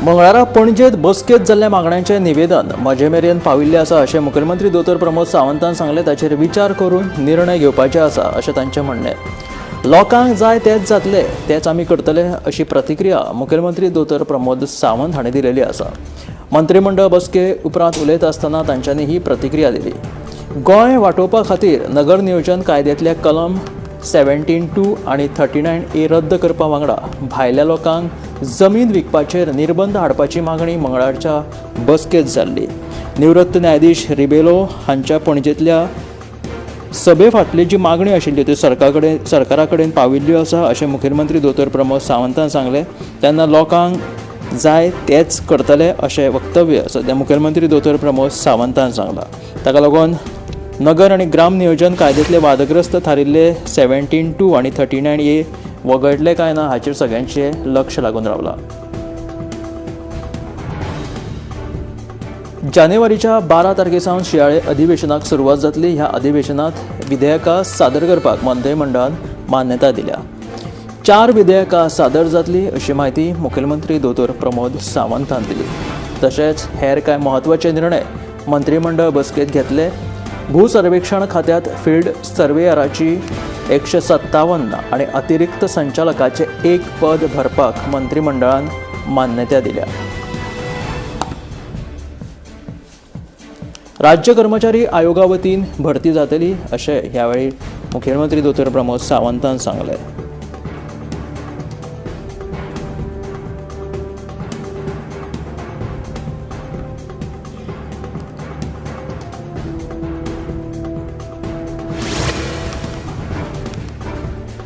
मंगळारा पणजेत बसकेत जाल्ल्या मागण्यांचें निवेदन म्हजे मेरेन पाविल्लें आसा अशें मुखेलमंत्री दोतोर प्रमोद सावंतान सांगलें. ताचेर विचार करून निर्णय घेवपाचे आसा अशें तांचें म्हणणें. लोकांक जाय तेच जातले, तेच आमी करतले अशी प्रतिक्रिया मुखेलमंत्री दोतोर प्रमोद सावंत हांणी दिलेली आसा. मंत्रीमंडळ बसके उपरांत उलयता आसतना तांच्यांनी ही प्रतिक्रिया दिली. गोंय वाटोवपा खातीर नगर नियोजन कायद्यांतल्या कलम 17(2) आनी 39A रद्द करपा वांगडा भायल्या लोकांक जमीन विकपाचेर निर्बंध हाडपाची मागणी मंगळारच्या बसकेत जाल्ली. निवृत्त न्यायाधीश रिबेलो हांच्या पणजेंतल्या सभे फाटली जी मागणी आशिल्ली ती सरकारा कडेन पाविल्ल्यो आसा अशें मुखेलमंत्री दोतोर प्रमोद सावंतान सांगलें. तेन्ना लोकांक जाय तेच करतले अशें वक्तव्य सद्या मुखेलमंत्री दोतोर प्रमोद सावंतान सांगलां. ताका लागून नगर आनी ग्राम नियोजन कायद्यांतले वादग्रस्त थारिल्ले 17(2) आनी 39A वगळटले काय ना हाचेर सगळ्यांचें लक्ष लागून रावलां. जानेवारीच्या 12 तारखे सावन शियाळे अधिवेशनाक सुरवात जातली. ह्या अधिवेशनात विधेयकां सादर करपाक मंत्रीमंडळान मान्यता दिल्या. 4 विधेयकां सादर जातली अशी म्हायती मुखेलमंत्री दोतोर प्रमोद सावंतान दिली. तशेंच हेर कांय म्हत्वाचे निर्णय मंत्रीमंडळ बसकेंत घेतले. भूसर्वेक्षण खात्यांत फिल्ड सर्वेयराची 157 आनी अतिरिक्त संचालकाचें 1 पद भरपाक मंत्रीमंडळान मान्यता दिल्या. राज्य कर्मचारी आयोगा वतीन भरती जातली अशें ह्या वेळी मुखेलमंत्री दोतोर प्रमोद सावंतान सांगलें.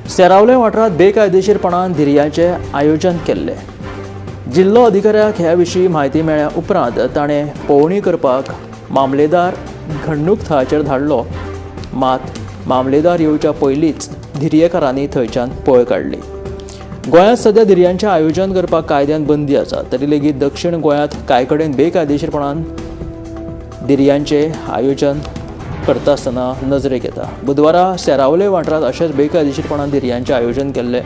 सेरावले वाठारांत बेकायदेशीरपणान धिरयांचें आयोजन केल्लें. जिल्लो अधिकाऱ्याक ह्या विशीं म्हायती मेळ्ळ्या उपरांत ताणें पळोवणी करपाक मामलेदार घडणूक थळाचेर धाडलो. मात मामलेदार येवच्या पयलींच धिरयेकारांनी थंयच्यान पळ काडली. गोंयांत सद्या धिरयांचें आयोजन करपाक कायद्यान बंदी आसा, तरी लेगीत दक्षिण गोंयांत कांय कडेन बेकायदेशीरपणान धिरयांचें आयोजन करता आसतना नजरेक येता. बुधवारा सेरावले वाठारांत अशेंच बेकायदेशीरपणान धिरयांचें आयोजन केल्लें.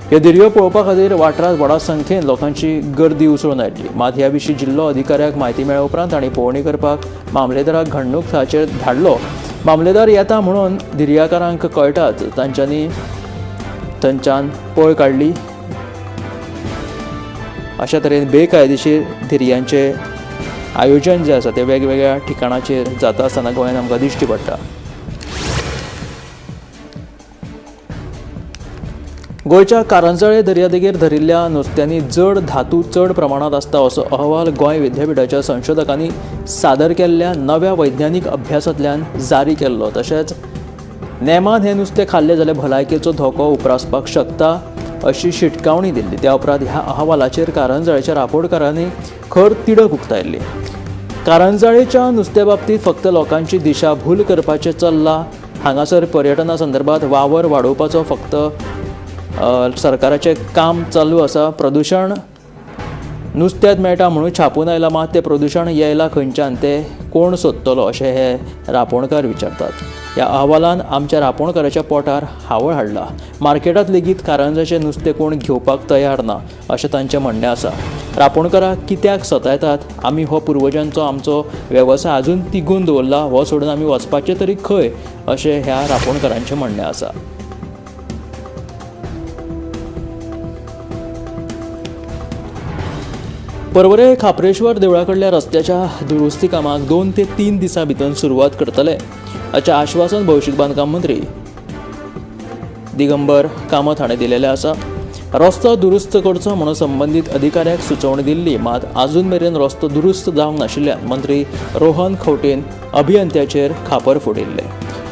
ह्यो धिरयो पळोवपा खातीर वाठारांत व्हडा संख्येन लोकांची गर्दी उसळून आयिल्ली. मात ह्या विशीं जिल्लो अधिकाऱ्याक म्हायती मेळ्ळ्या उपरांत तांणी पळोवणी करपाक मामलेदाराक घडणूक थळाचेर धाडलो. मामलेदार येता म्हणून धिरयाकारांक कळटाच तांच्यांनी थंयच्यान पळ काडली. अशा तरेन बेकायदेशीर धिरयांचें आयोजन जें आसा तें वेगवेगळ्या ठिकाणाचेर जाता आसतना गोंयांत आमकां दिश्टी पडटा. गोंयच्या कारंजळे दर्यादेगेर धरिल्ल्या नुस्त्यांनी जड धातू चड प्रमाणांत आसता असो अहवाल गोंय विद्यापिठाच्या संशोधकांनी सादर केल्ल्या नव्या वैज्ञानीक अभ्यासांतल्यान जारी केल्लो. तशेंच नेमान हें नुस्तें खाल्लें जाल्यार भलायकेचो धोको उप्रासपाक शकता अशी शिटकावणी दिल्ली. त्या उपरांत ह्या अहवालाचेर कारंजळेच्या रापोणकारांनी खर तिडक उक्तायल्ली. कारंजळेच्या नुस्त्या बाबतींत फक्त लोकांची दिशाभूल करपाचें चल्लां. हांगासर पर्यटना संदर्भात वावर वाडोवपाचो फक्त सरकाराचें काम चालू आसा. प्रदुशण नुस्त्यांत मेळटा म्हणून छापून आयलां, मात तें प्रदुशण येयलां खंयच्यान तें कोण सोदतलो अशें हे रापोणकार विचारतात. ह्या अहवालान आमच्या रापोणकाराच्या पोटार हावळ हाडला. मार्केटांत लेगीत कारंजाचें नुस्तें कोण घेवपाक तयार ना अशें तांचें म्हणणें आसा. रापोणकाराक कित्याक सतायतात? आमी हो पुर्वजांचो आमचो वेवसाय अजून तिगून दवरला, हो सोडून आमी वचपाचें तरी खंय अशें ह्या रापोणकारांचें म्हणणें आसा. पर्वरे खाप्रेश्वर देवळा कडल्या रस्त्याच्या दुरुस्ती कामाक 2 ते 3 दिसां भितर सुरवात करतले अशें आश्वासन भौशीक बांदकाम मंत्री दिगंबर कामत हाणें दिलेलें आसा. रस्तो दुरुस्त करचो म्हणून संबंदीत अधिकाऱ्याक सुचोवणी दिल्ली, मात आजून मेरेन रस्तो दुरुस्त जावंक नाशिल्ल्यान मंत्री रोहन खंवटेन अभियंत्याचेर खापर फोडिल्लें.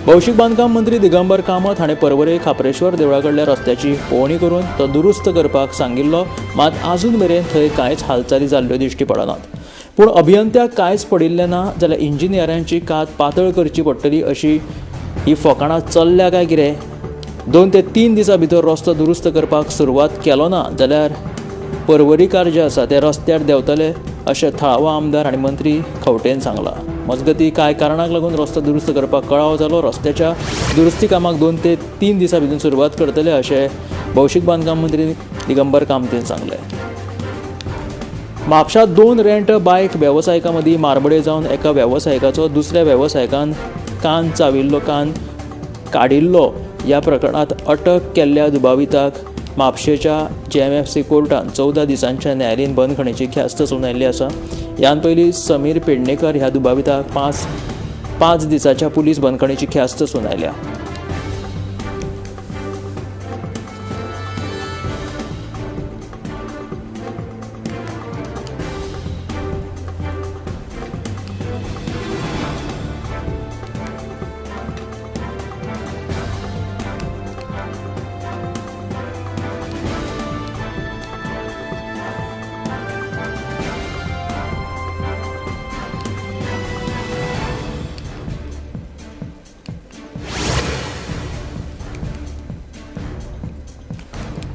भौशीक बांदकाम मंत्री दिगंबर कामत हाणें पर्वरे खाप्रेश्वर देवळा कडल्या रस्त्याची पळोवणी करून तो दुरुस्त करपाक सांगिल्लो, मात आजून मेरेन थंय कांयच हालचाली जाल्ल्यो दिश्टी पडनात. पूण अभियंत्याक कांयच पडिल्लें ना जाल्यार इंजिनियरांची कात पातळ करची पडटली अशी ही फोकाणां चल्ल्या काय कितें? 2 ते 3 दिसां भितर रस्तो दुरुस्त करपाक सुरवात केलो ना जाल्यार पर्वरीकार जे आसा ते रस्त्यार देंवतले अशें थळावो आमदार आनी मंत्री खंवटेन सांगलां. मजगतीं कांय कारणाक लागून रस्तो दुरुस्त करपाक कळाव जालो. रस्त्याच्या दुरुस्ती कामाक 2 ते 3 दिसां भितर सुरवात करतले अशें भौशीक बांदकाम मंत्री दिगंबर कामतीन सांगलें. म्हापशां 2 रेंट बायक वेवसायिकां मदीं मारबडय जावन एका वेवसायिकाचो दुसऱ्या वेवसायिकान कान चाविल्लो, कान काडिल्लो. ह्या प्रकरणांत अटक केल्ल्या दुबाविताक म्हापशेच्या JMFC कोर्टान 14 दिसांच्या न्यायालयीन बंदखणीची ख्यास्त सुनायिल्ली आसा. ह्यान पयलीं समीर पेडणेकर ह्या दुबाविताक 5 दिसांच्या पुलीस बंदखणीची ख्यास्त सुनायल्या.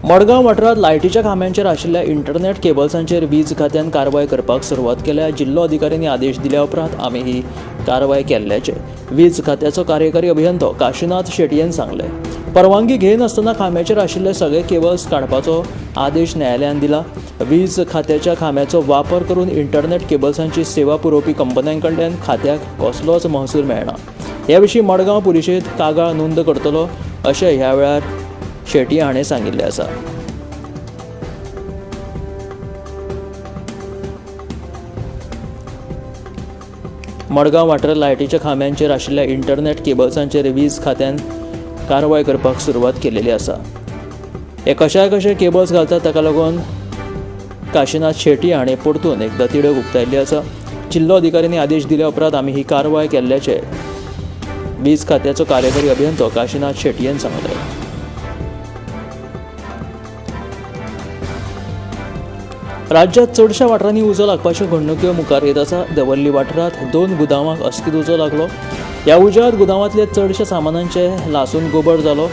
मडगांव वाठारांत लायटीच्या खांब्यांचेर आशिल्ल्या इंटरनेट केबल्सांचेर वीज खात्यान कारवाय करपाक सुरवात केल्या. जिल्लो अधिकाऱ्यांनी आदेश दिल्या उपरांत आमी ही कारवाय केल्ल्याचें वीज खात्याचो कार्यकारी अभियंतो काशीनाथ शेटयेन सांगलें. परवानगी घेयनासतना खांब्याचेर आशिल्ले सगळे केबल्स काडपाचो आदेश न्यायालयान दिला. वीज खात्याच्या खांब्याचो वापर करून इंटरनेट केबल्सांची सेवा पुरोवपी कंपन्यां कडल्यान खात्याक कसलोच महसूल मेळना. ह्या विशीं मडगांव पुलिशेंत कागाळ नोंद करतलो अशें ह्या वेळार शेट्टी हाणें सांगिल्लें आसा. मडगांव वाठारांत लायटीच्या खांब्यांचेर आशिल्ल्या इंटरनेट केबल्सांचेर वीज खात्यान कारवाय करपाक सुरवात केलेली आसा. हे कशाय कशे केबल्स घालतात ताका लागून काशीनाथ शेट्टी हाणें परतून एकदां तिडक उक्तायल्ली आसा. जिल्लो अधिकाऱ्यांनी आदेश दिल्या उपरांत आमी ही कारवाय केल्ल्याचें वीज खात्याचो कार्यकारी अभियंतो काशीनाथ शेट्टीन सांगलें. राज्यांत चडशा वाठारांनी उजो लागपाच्यो घडणुक्यो मुखार येत आसा. दवर्ली वाठारांत 2 गुदावांक अचकीत उजो लागलो. ह्या उज्यांत गुदावांतले चडशा सामानांचे लासून गोबर जालो,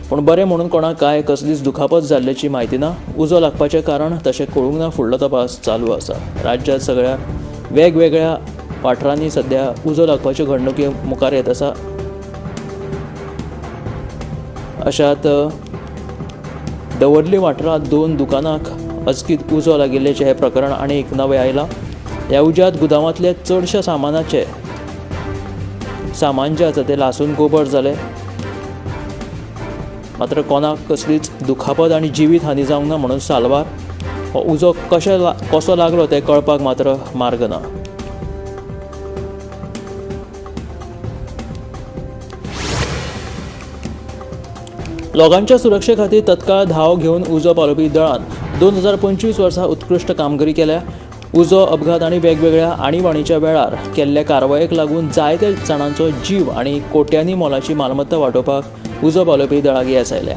पूण बरें म्हणून कोणाक कांय कसलीच दुखापत जाल्ल्याची म्हायती ना. उजो लागपाचें कारण तशें कळूंक ना. फुडलो तपास चालू आसा. राज्यांत सगळ्या वेगवेगळ्या वाठारांनी सद्या उजो लागपाच्यो घडणुक्यो मुखार येत आसा. अशात दवर्ली वाठारांत 2 दुकानांक अचकीत उजो लागिल्ल्याचें हें प्रकरण आनी एक नवें आयलां. ह्या उज्यांत गुदावांतले चडशा सामानाचे सामान जें आसा तें लासून गोबर जालें. मात्र कोणाक कसलीच दुखापत आनी जिवीत हानी जावंक ना म्हणून साल्वार. हो उजो कसो लागलो तें कळपाक मात्र मार्ग ना. लोकांच्या सुरक्षे खातीर तत्काळ धाव घेवन उजो पालोवपी दळान 2025 वर्सा उत्कृश्ट कामगिरी केल्या. उजो अपघात आनी वेगवेगळ्या आणीबाणीच्या वेळार केल्ल्या कारवायेक लागून जायत्या जाणांचो जीव आनी कोट्यांनी मोलाची मालमत्ता वाटोवपाक उजो पालोवपी दळाक येस आयल्या.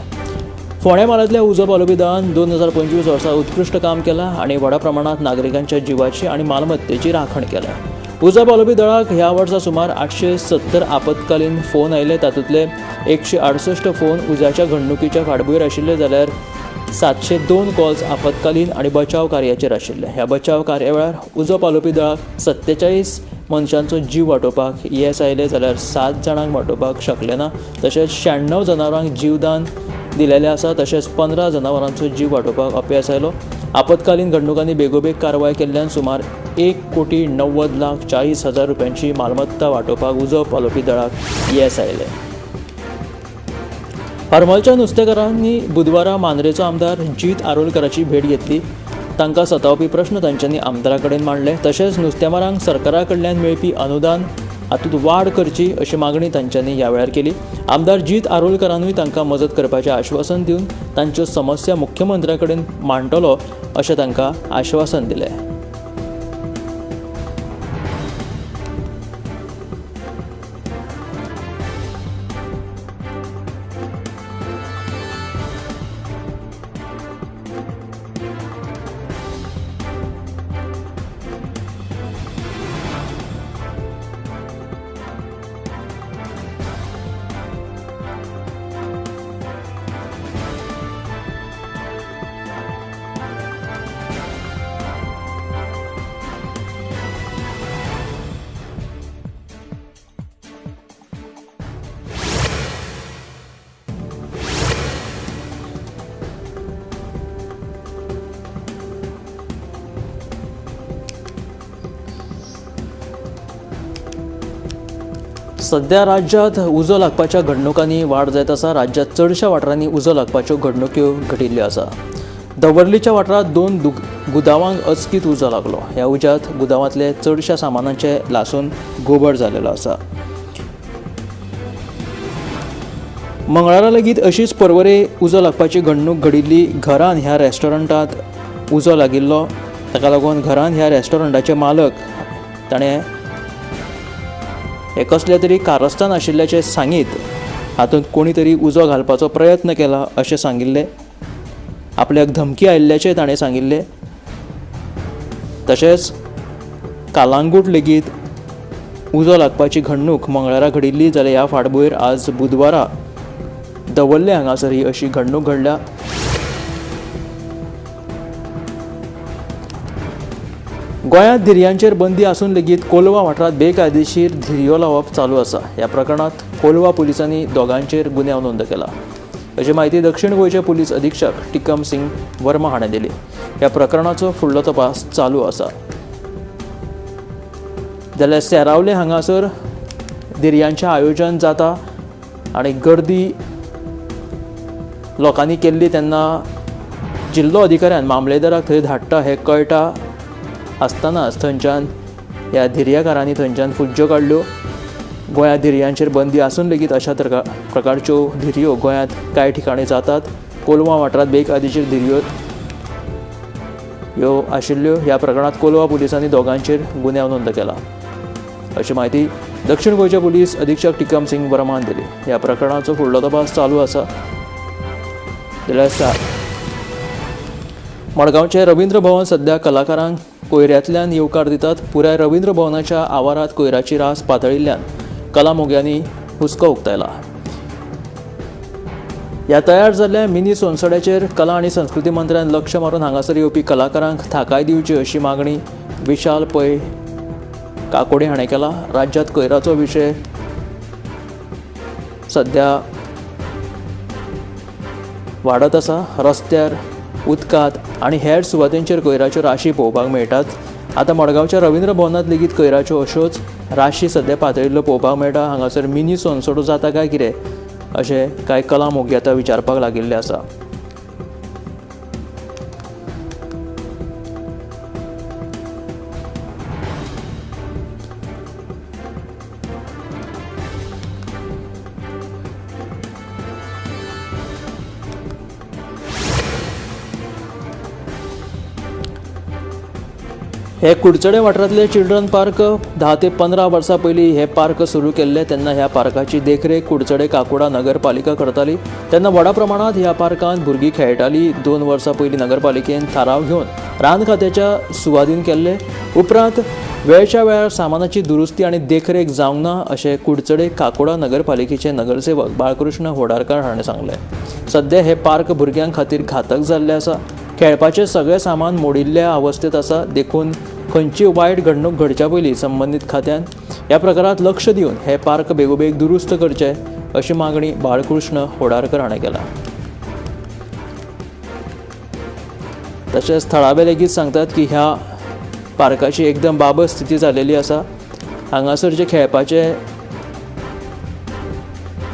फोंड्या म्हालांतल्या उजो पालोवपी दळान 2025 वर्सा उत्कृश्ट काम केलां आनी व्हडा प्रमाणांत नागरिकांच्या जिवाची आनी मालमत्तेची राखण केल्या. उजो पालोवपी दळाक ह्या वर्सा सुमार 870 आपत्कालीन फोन आयले. तातूंतले 168 फोन उज्याच्या घडणुकीच्या फाटभूंयेर आशिल्ले, जाल्यार 702 कॉल्स आपत्कालीन आनी बचाव कार्याचेर आशिल्ले. ह्या बचाव कार्या वेळार उजो पालोवपी दळाक 47 मनशांचो जीव वाटोवपाक येस आयलें, जाल्यार 7 जाणांक वाटोवपाक शकले ना. तशेंच 96 जनावरांक जीवदान दिलेलें आसा. तशेंच 15 जनावरांचो जीव वाटोवपाक अपेस आयलो. आपत्कालीन घडणुकांनी बेगोबेग कारवाय केल्ल्यान सुमार 1,90,40,000 रुपयांची मालमत्ता वाटोवपाक उजो पालोवपी दळाक येस आयलें. हरमलच्या नुस्तेकारांनी बुधवारा मांद्रेचो आमदार जीत आरोलकराची भेट घेतली. तांकां सतावपी प्रश्न तांच्यांनी आमदारा कडेन मांडले. तशेंच नुस्तेमारांक सरकारा कडल्यान मेळपी अनुदान हातूंत वाड करची अशी मागणी तांच्यांनी ह्या वेळार केली. आमदार जीत आरोलकरानूय तांकां मजत करपाचें आश्वासन दिवन तांच्यो समस्या मुख्यमंत्र्या कडेन मांडटलो अशें तांकां आश्वासन दिलें. सध्या राज्यांत उजो लागपाच्या घडणुकांनी वाड जायत आसा. राज्यांत चडश्या वाठारांनी उजो लागपाच्यो घडणुक्यो घडिल्ल्यो आसा. दवर्लीच्या वाठारांत 2 गुदावांक अचकीत उजो लागलो. ह्या उज्यांत गुदावांतले चडश्या सामानाचे लासून गोबर जालेलो आसा. मंगळारा लेगीत अशीच पर्वरे उजो लागपाची घडणूक घडिल्ली. घरान ह्या रेस्टॉरंटांत उजो लागिल्लो. ताका लागून घरान ह्या रेस्टॉरंटाचे मालक ताणें हे कसले तरी कारस्थान आशिल्ल्याचें सांगीत हातूंत कोणी तरी उजो घालपाचो प्रयत्न केला अशें सांगिल्लें. आपल्याक धमकी आयिल्ल्याचें ताणें सांगिल्लें. तशेंच कालांगूट लेगीत उजो लागपाची घडणूक मंगळारा घडिल्ली. जाल्यार ह्या फाटभूंयेर आज बुधवारा दवर्ले हांगासर ही अशी घडणूक घडल्या. गोंयांत धिरयांचेर बंदी आसून लेगीत कोलवा वाठारांत बेकायदेशीर धिरयो लावप चालू आसा. ह्या प्रकरणांत कोलवा पुलिसांनी दोगांचेर गुन्यांव नोंद केला अशी म्हायती दक्षिण गोंयचे पुलीस अधीक्षक टिकम सिंग वर्मा हाणें दिली. ह्या प्रकरणाचो फुडलो तपास चालू आसा. जाल्यार सेरावले हांगासर धिरयांचें आयोजन जाता आनी गर्दी लोकांनी केल्ली तेन्ना जिल्लो अधिकाऱ्यान मामलेदाराक थंय धाडटा हें कळटा आसतनाच थंयच्यान ह्या धिरयाकारांनी थंयच्यान फुज्ज्यो काडल्यो. गोंयांत धिरयांचेर बंदी आसून लेगीत अशा प्रकारच्यो धिरयो गोंयांत कांय ठिकाणी जातात. कोलवा वाठारांत बेकायदेशीर धिरयो ह्यो आशिल्ल्यो. ह्या प्रकरणांत कोलवा पुलिसांनी दोगांचेर गुन्यांव नोंद केला अशी म्हायती दक्षिण गोंयचे पुलीस अधीक्षक टिकम सिंग वर्मान दिली. ह्या प्रकरणाचो फुडलो तपास चालू आसा. जाल्यार मडगांवचें रवींद्र भवन सध्या कलाकारांक कोयऱ्यांतल्यान येवकार दितात. पुराय रवींद्र भवनाच्या आवारांत कोयराची रास पातळिल्ल्यान कलामोग्यांनी हुस्को उक्तायला. ह्या तयार जाल्ल्या मिनी सोनसड्याचेर कला आनी संस्कृती मंत्र्यान लक्ष मारून हांगासर येवपी कलाकारांक थाकाय दिवची अशी मागणी विशाल पै काकोडे हाणें केला. राज्यांत कोयराचो विशय सध्या वाडत आसा. रस्त्यार, उदकांत आनी हेर सुवातेंचेर कोयराच्यो राशी पळोवपाक मेळटात. आतां मडगांवच्या रवींद्र भवनांत लेगीत कोयराच्यो अश्योच राशी सध्या पातळिल्ल्यो पळोवपाक मेळटा. हांगासर मिनी सोनसडो जाता काय कितें अशें कांय कला मोगी आतां विचारपाक लागिल्ले आसा. हे कुडचडे वाठारांतले चिल्ड्रन पार्क 10 ते 15 वर्सां पयलीं हे पार्क सुरू केल्ले तेन्ना ह्या पार्काची देखरेख कुडचडे काकोडा नगरपालिका करताली. तेन्ना व्हडा प्रमाणांत ह्या पार्कांत भुरगीं खेळटालीं. 2 वर्सां पयलीं नगरपालिकेन थाराव घेवन रान खात्याच्या सुवादीन केल्ले. उपरांत वेळच्या वेळार सामानाची दुरुस्ती आनी देखरेख जावंक ना अशें कुडचडे काकोडा नगरपालिकेचे नगरसेवक बाळकृष्ण होडारकार हाणें सांगलें. सध्या हे पार्क भुरग्यां खातीर घातक जाल्लें आसा. खेळपाचें सगळें सामान मोडिल्ल्या अवस्थेंत आसा. देखून खंयची वायट घडणूक घडच्या पयलीं संबंदीत खात्यान ह्या प्रकारांत लक्ष दिवन हे पार्क बेगोबेग दुरुस्त करचे अशी मागणी बाळकृष्ण होडारकर हाणें केला. तशेंच थळावे लेगीत सांगतात की ह्या पार्काची एकदम बाबत स्थिती जालेली आसा. हांगासर जे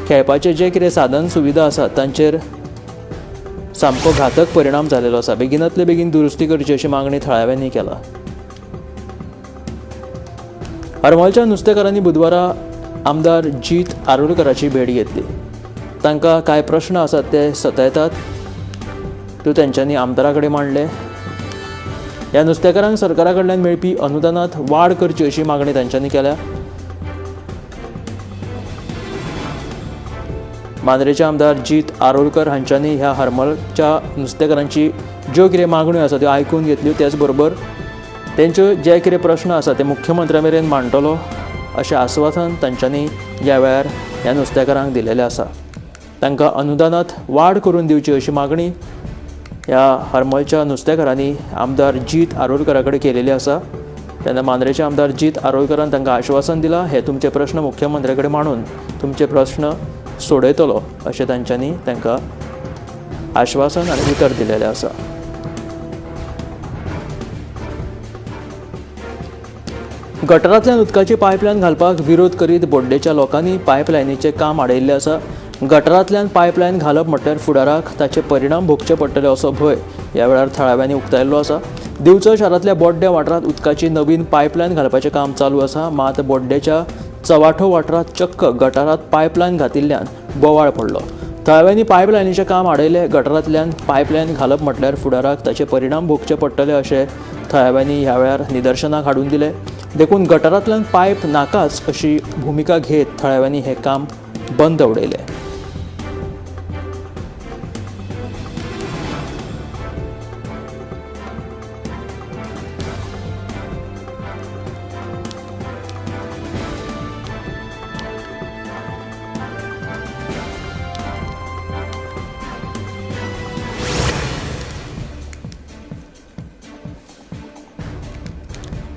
खेळपाचे जे कितें साधन सुविधा आसा तांचेर सामको घातक परिणाम जालेलो आसा. बेगिनातले बेगीन दुरुस्ती करची अशी मागणी थळाव्यांनी केला. हरमलच्या नुस्तेकारांनी बुधवारा आमदार जीत आरोलकराची भेट घेतली. तांकां कांय प्रश्न आसात ते सतायतात त्यो तेंच्यांनी आमदारा कडेन मांडले. ह्या नुस्तेकारांक सरकारा कडल्यान मेळपी अनुदानांत वाड करची अशी मागणी तांच्यांनी केल्या. मांद्रेचे आमदार जीत आरोलकर हांच्यांनी ह्या हरमलच्या नुस्तेकारांची ज्यो कितें मागण्यो आसा त्यो आयकून घेतल्यो. त्याच बरोबर तेंच्यो जे कितें प्रश्न आसा ते मुख्यमंत्र्या मेरेन मांडटलो अशें आस्वासन तांच्यांनी ह्या वेळार ह्या नुस्तेकारांक दिलेलें आसा. तांकां अनुदानांत वाड करून दिवची अशी मागणी ह्या हरमलच्या नुस्तेकारांनी आमदार जीत आरोलकरा कडेन केलेली आसा. तेन्ना मांद्रेचे आमदार जीत आरोलकरान तांकां आश्वासन दिलां, हे तुमचे प्रश्न मुख्यमंत्र्या कडेन मांडून तुमचे प्रश्न सोडयतलो अशें तांच्यांनी तांकां आश्वासन आनी उतर दिलेलें आसा. गटरांतल्यान उदकाची पायपलायन घालपाक विरोध करीत बोड्डेच्या लोकांनी पायपलायनीचें काम आडयिल्लें आसा. गटरांतल्यान पायपलायन घालप म्हटल्यार फुडाराक ताचे परिणाम भोगचे पडटले असो भंय ह्या वेळार थळाव्यांनी उक्तायल्लो आसा. दिवचल शारांतल्या बोड्डे वाठारांत उदकाची नवीन पायपलायन घालपाचें काम चालू आसा. मात बोड्डेच्या चवाठो वाठारांत चक्क गटारांत पायपलायन घातिल्ल्यान बोवाळ पडलो. थळाव्यांनी पायपलायनीचें काम आडयलें. गटरांतल्यान पायपलायन घालप म्हटल्यार फुडाराक ताचे परिणाम भोगचे पडटले अशें थळाव्यांनी ह्या वेळार निदर्शनाक हाडून दिलें. देखून गटरांतल्यान पायप नाकाच अशी भुमिका घेत थळाव्यांनी हें काम बंद उडयलें.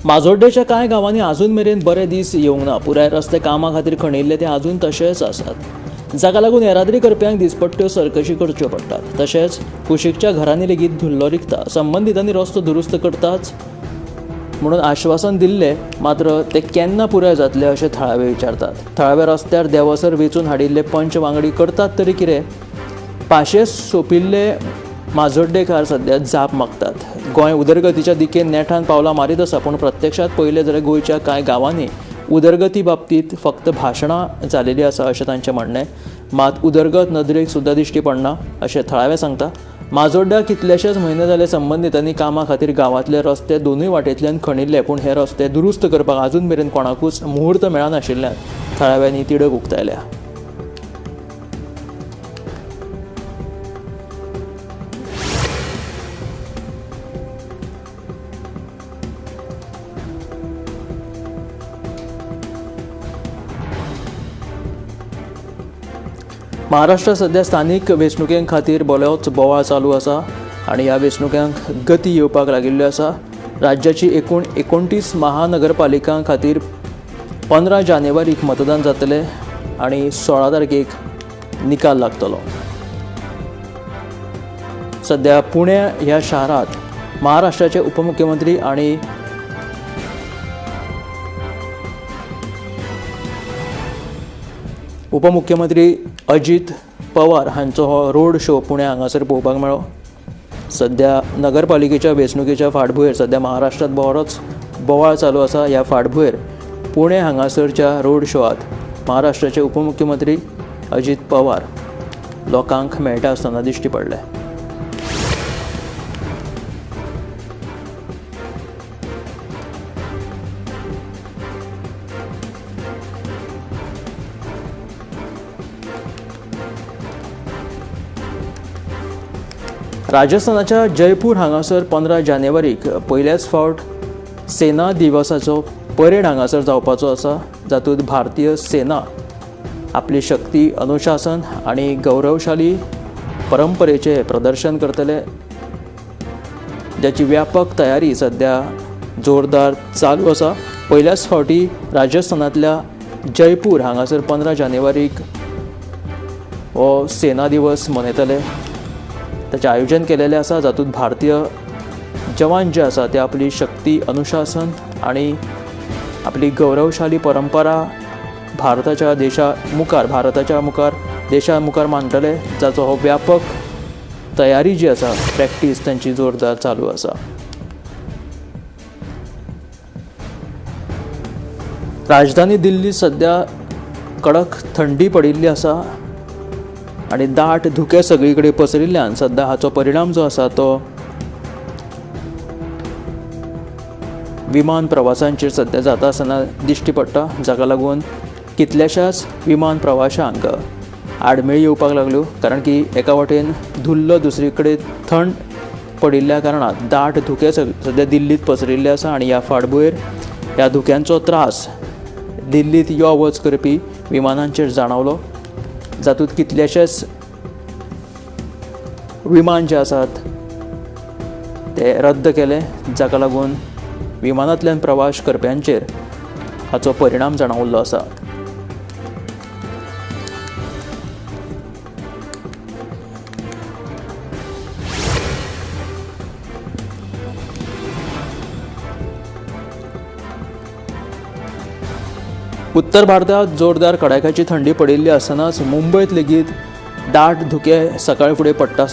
माजोड्डेच्या कांय गांवांनी अजून मेरेन बरे दीस येवंक ना. पुराय रस्ते कामा खातीर खणिल्ले ते अजून तशेच आसात, जाका लागून येरादारी करप्यांक दिसपट्ट्यो सरकशी करच्यो पडटात. तशेंच कुशीकच्या घरांनी लेगीत धुल्लो रिगता. संबंदितांनी रस्तो दुरुस्त करताच म्हणून आश्वासन दिल्लें, मात्र ते केन्ना पुराय जातले अशें थळावे विचारतात. थळाव्या रस्त्यार देवसर वेंचून हाडिल्ले पंच वांगडी करतात तरी कितें? पाशे सोंपिल्ले माजोड्डेकार सद्या जाप मागतात. गोंय उदरगतीच्या दिकेन नेटान पावलां मारीत आसा, पूण प्रत्यक्षांत पळयलें जाल्यार गोंयच्या कांय गांवांनी उदरगती बाबतींत फक्त भाशणां जालेलीं आसा अशें तांचें म्हणणें. मात उदरगत नदरेक सुद्दां दिश्टी पडना अशें थळावे सांगता. माजोड्ड्या कितलेशेच म्हयने जाले संबंदितांनी कामा खातीर गांवांतले रस्ते दोनूय वाटेंतल्यान खणिल्ले, पूण हे रस्ते दुरुस्त करपाक अजून मेरेन कोणाकूच मुहूर्त मेळनाशिल्ल्यान थळाव्यांनी तिडक उक्तायल्या. महाराष्ट्र सध्या स्थानीक वेंचणुके खातीर बरोच बोवाळ चालू आसा आनी ह्या वेंचणुकांक गती येवपाक लागिल्ल्यो आसा. राज्याची एकूण 29 महानगरपालिकां खातीर 15 जानेवारीक मतदान जातलें आनी 16 तारखेक निकाल लागतलो. सध्या पुणे ह्या शारांत महाराष्ट्राचे उपमुख्यमंत्री आनी उपमुख्यमंत्री अजीत पवार हांचो हो रोड शो पुणे हांगासर पळोवपाक मेळ्ळो. सध्या नगरपालिकेच्या वेंचणुकेच्या फाटभुंयेर सध्या महाराष्ट्रांत बरोच बोवाळ चालू आसा. ह्या फाटभुंयेर पुणे हांगासरच्या रोड शोआत महाराष्ट्राचे उपमुख्यमंत्री अजीत पवार लोकांक मेळटा आसतना दिश्टी पडले. राजस्थानाच्या जयपूर हांगासर 15 जानेवारीक पयल्याच फावट सेना दिवसाचो परेड हांगासर जावपाचो आसा, जातूंत भारतीय सेना आपली शक्ती, अनुशासन आनी गौरवशाली परंपरेचें प्रदर्शन करतले, जाची व्यापक तयारी सध्या जोरदार चालू आसा. पयल्याच फावटी राजस्थानांतल्या जयपूर हांगासर 15 जानेवारीक हो सेना दिवस मनयतले. ताचें आयोजन केलेलें आसा, जातूंत भारतीय जवान जे आसा ते आपली शक्ती, अनुशासन आनी आपली गौरवशाली परंपरा भारताच्या देशा मुखार मांडटले, जाचो हो व्यापक तयारी जी आसा, प्रॅक्टीस तांची जोरदार चालू आसा. राजधानी दिल्ली सध्या कडक थंडी पडिल्ली आसा आनी दाट धुकें सगळी कडेन पसरिल्ल्यान सध्या हाचो परिणाम जो आसा तो विमान प्रवासांचेर सध्या जाता आसतना दिश्टी पडटा, जाका लागून कितल्याशाच विमान प्रवाशांक आडमेळी येवपाक लागल्यो, कारण की एका वटेन धुल्ल, दुसरी कडेन थंड पडिल्ल्या कारणान दाट धुकें सध्या दिल्लींत पसरिल्लें आसा आनी ह्या फाटभुंयेर ह्या धुक्यांचो त्रास दिल्लींत यो वच करपी विमानांचेर जाणवलो, जातूंत कितलेशेच विमान जे आसात ते रद्द केले, जाका लागून विमानांतल्यान प्रवास करप्यांचेर हाचो परिणाम जाणवल्लो आसा. उत्तर भारतात जोरदार कडाक्याची थंडी पडिल्ली आसतनाच मुंबयत लेगीत दाट धुके सकाळ फुडें पडटा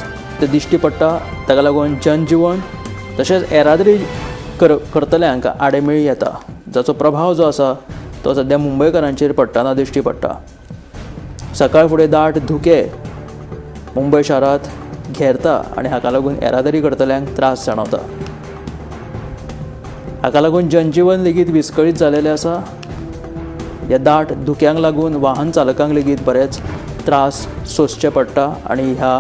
ते दिश्टी पडटा. ताका लागून जनजिवन तशेंच येरादारी करतल्यांक आडेमेळी येता, जाचो प्रभाव जो आसा तो सद्या मुंबयकारांचेर पडटना दिश्टी पडटा. सकाळ फुडें दाट धुके मुंबय शारांत घेरता आनी हाका लागून येरादारी करतल्यांक त्रास जाणवता. हाका लागून जनजिवन लेगीत विस्कळीत जालेलें आसा. ह्या दाट धुक्यांक लागून वाहन चालकांक लेगीत बरेच त्रास सोंसचे पडटा आनी ह्या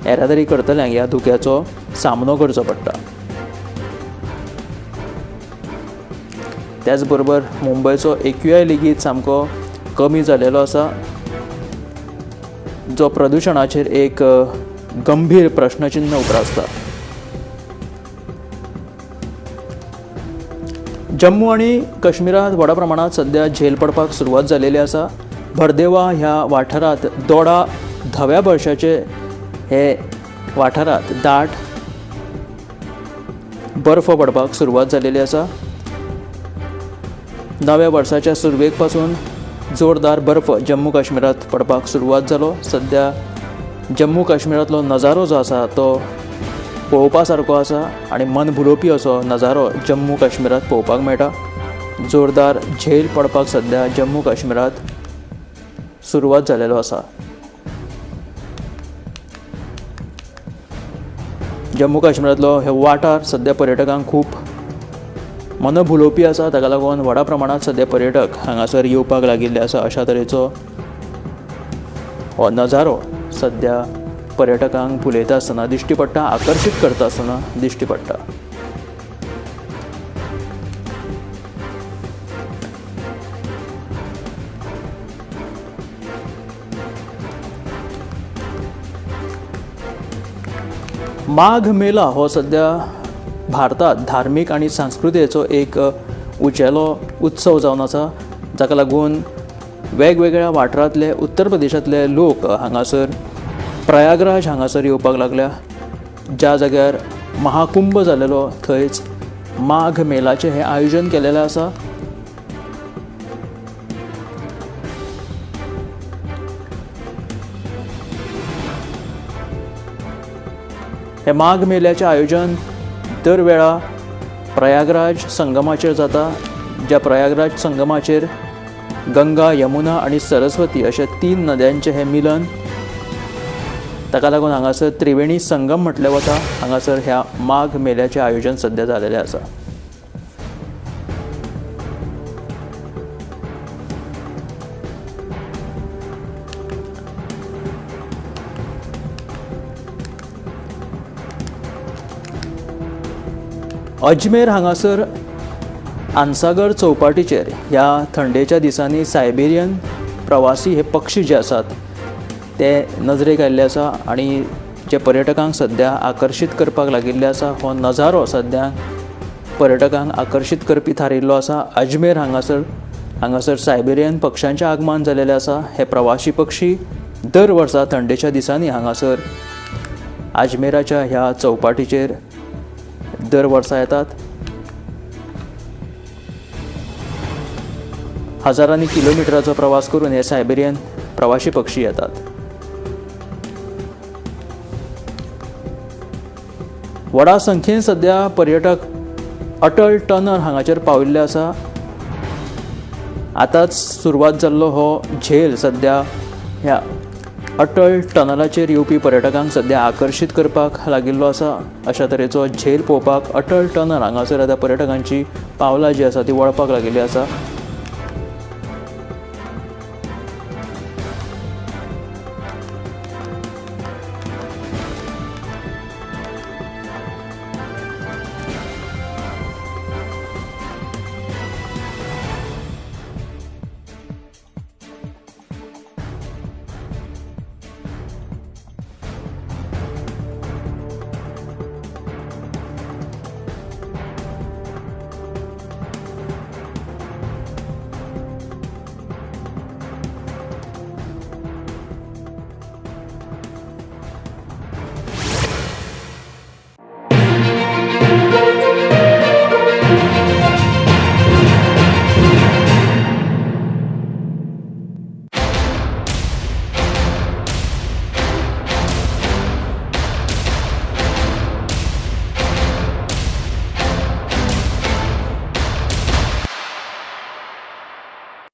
येरादारी करतल्यांक ह्या धुक्याचो सामनो करचो पडटा. त्याच बरोबर मुंबयचो AQI लेगीत सामको कमी जालेलो आसा, जो प्रदुशणाचेर एक गंभीर प्रश्नचिन्ह उप्रासता. जम्मू आनी काश्मीरांत व्हडा प्रमाणांत सद्या झेल पडपाक सुरवात जालेली आसा. भरदेवा ह्या वाठारांत दोडा धव्या बर्शाचे हे वाठारांत दाट बर्फ पडपाक सुरवात जालेली आसा. नव्या वर्साच्या सुरवेक पासून जोरदार बर्फ जम्मू काश्मीरांत पडपाक सुरवात जालो. सद्या जम्मू काश्मीरांतलो नजारो जो आसा तो पळोवपा सारको आसा आनी मन भुलोवपी असो नजारो जम्मू काश्मीरांत पळोवपाक मेळटा. जोरदार झेल पडपाक सद्या जम्मू काश्मीरांत सुरवात जालेलो आसा. जम्मू काश्मीरांतलो हे वाठार सद्या पर्यटकांक खूब मनभुलोवपी आसा. ताका लागून व्हडा प्रमाणांत सद्या पर्यटक हांगासर येवपाक लागिल्ले आसा. अशा तरेचो हो नजारो सद्या पर्यटकांक भुलयता आसतना दिश्टी पडटा, आकर्शीत करता आसतना दिश्टी पडटा. माघ मेला हो सद्या भारतांत धार्मीक आनी संस्कृतेचो एक उंचेलो उत्सव जावन आसा, जाका लागून वेगवेगळ्या वाठारांतले उत्तर प्रदेशांतले लोक हांगासर प्रयागराज हांगासर येवपाक लागल्या. ज्या जाग्यार महाकुंभ जालेलो थंयच माघ मेलाचें हें आयोजन केलेलें आसा. हें माघ मेल्याचें आयोजन दर वेळा प्रयागराज संगमाचेर जाता, ज्या प्रयागराज संगमाचेर गंगा, यमुना आनी सरस्वती अशे तीन नद्यांचें हें मिलन, ताका लागून हांगासर त्रिवेणी संगम म्हटलें वता. हांगासर ह्या माघ मेल्याचें आयोजन सद्या जालेलें आसा. अजमेर हांगासर आनसागर चौपाटीचेर ह्या थंडेच्या दिसांनी सायबेरियन प्रवासी हे पक्षी जे आसात ते नजरेक आयिल्ले आसा आनी जे पर्यटकांक सद्या आकर्शीत करपाक लागिल्ले आसा. हो नजारो सद्या पर्यटकांक आकर्शीत करपी थारिल्लो आसा. अजमेर हांगासर सायबेरियन पक्षांचें आगमन जालेलें आसा. हे प्रवासी पक्षी दर वर्सा थंडेच्या दिसांनी हांगासर अजमेराच्या ह्या चौपाटीचेर दर वर्सा येतात. हजारांनी किलोमिटराचो प्रवास करून हे सायबेरियन प्रवासी पक्षी येतात. व्हडा संख्येन सद्या पर्यटक अटल टनल हांगाचेर पाविल्ले आसा. आतांच सुरवात जाल्लो हो झेल सद्या ह्या अटल टनलाचेर येवपी पर्यटकांक सद्या आकर्शीत करपाक लागिल्लो आसा. अशा तरेचो झेल पळोवपाक अटल टनल हांगासर आतां पर्यटकांची पावलां जी आसा ती वळपाक लागिल्ली आसा.